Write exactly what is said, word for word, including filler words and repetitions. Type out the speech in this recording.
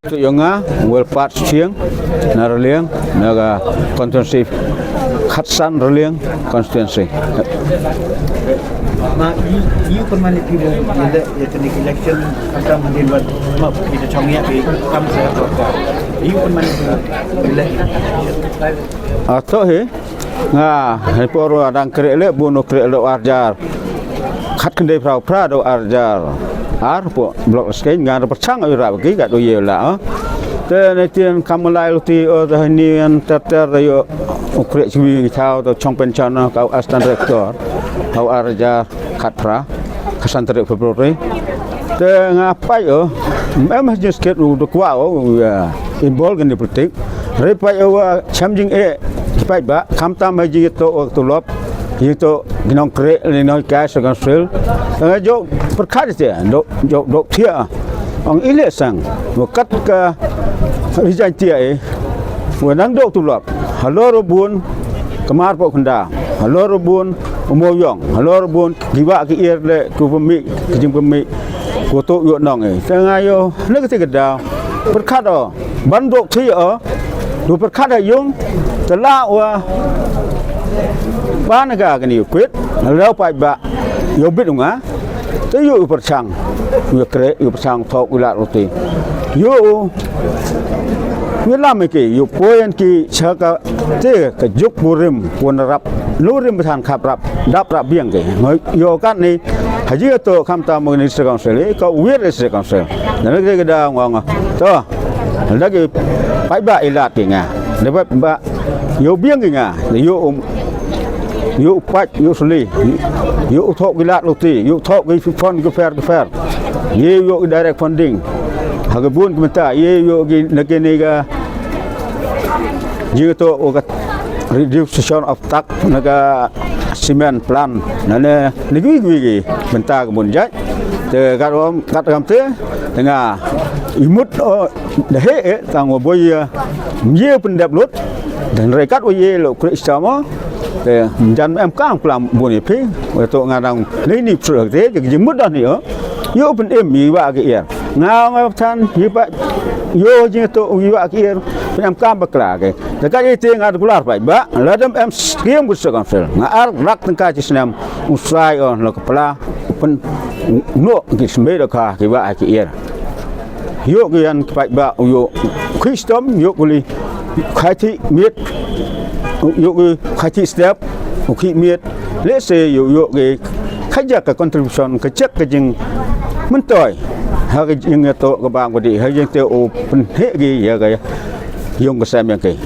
Tu yong nga, Wilpart Chiang, na Raliang, na ka constituency Khatsan Raliang constituency. Ma, you, you pun mani people elect, ya, kani election, kam kam din wan, ma, kita chong ya, kam sa, you pun mani people elect. Ato hi, nga, hi por wa dang kreh le, bun u kreh le ar hajar khat khyndai phra phra da ar hajar ar, po block skein, nga da pyrchang u rap ki, kat u ye la, ah. Te ne tien kam lai luti, o, te ni an ter ter da yo, u kreh chwi ngi chao, te chong pension, ah, ka u assistant director, ka u ar hajar khat phra, ka san tarik February. Te nga pait o, em ha jingskhet u da kwah o, u, ya, involve kani politik. Re pait o wa cham jing e, pait ba, khamtam ha jingto o tulop, jingto ginong kreh, ginong kai sa council. Nga jo pyrkhat te, do, jo, do thia. Ong ile sang, wa kat ka resign tia e, wa nang do tulop. Halor u bun, ka mar po khynda. Halor u bun, u mo yong. Halor u bun, ki wa ki er le, ku pemi, ki jing pemi, ku tu yo nong e. Te nga yo, ne ka te ka daw. Pyrkhat o, ban dok thi o, du pyrkhat ha yung, te la wa, ban ka kani kwit, la pait ba, yo bit nga, te yo pyrchang, yo kreh, yo pyrchang thok, yo la roti. Yo, yo lam ki, yo poyan ki, chaka, te, ka juk burim, pun rap, lurim bthan khap rap, dap rap biang ki. Yo kat ni, ha jingto khamtam mo ni district council, eh, ka wir district council. Na me ke da ngong. To. Da ki pait ba ilat ki nga. Da pait ba yo biang ki nga. Yo, um, yo pait, yo suli. Yo thok ki lat luti, yo thok ki fund ki fair ki fair. Ye yo direct funding. Ha ki bun ki menta, ye yo ki na ki ni ka Jingto o ka reduction of tax na ka cement plant. Na ne, ne gui gui gui bynta ka bun jait. Te kat wa, kat kam te, te nga imut o, da he e, tang wa boi ya, mye pyndep lut, dan re kat wa ye lo kri sta mo, te jan em kam klam bun ya phi, wa to nga dang, ni ni psu te, jingmut da ni o, yo pynim, yi wa ki er. Nga nga than, yi pa, yo jingto, yi wa ki er, pynem kam bakla ki. Te ka ite nga da kular pa, ba, la dam em scheme bu sa council. Nga ar lak tyngka chi snem, u sai o, la ka pla, u pyn, no, ki symbai da ka, ki wa ki er. Yo ki yan ki pa, ba, yo, ki stom, yo kuli, khai thi miet, yo ki khai thi step, u ki miet, le se yo, yo ki, khaja ka contribution, ka chek ka jing, myntoi, ha ka jingto ka bang ka di, ha jingte u pynhe ki, ya ka, yung ka sem yang ki.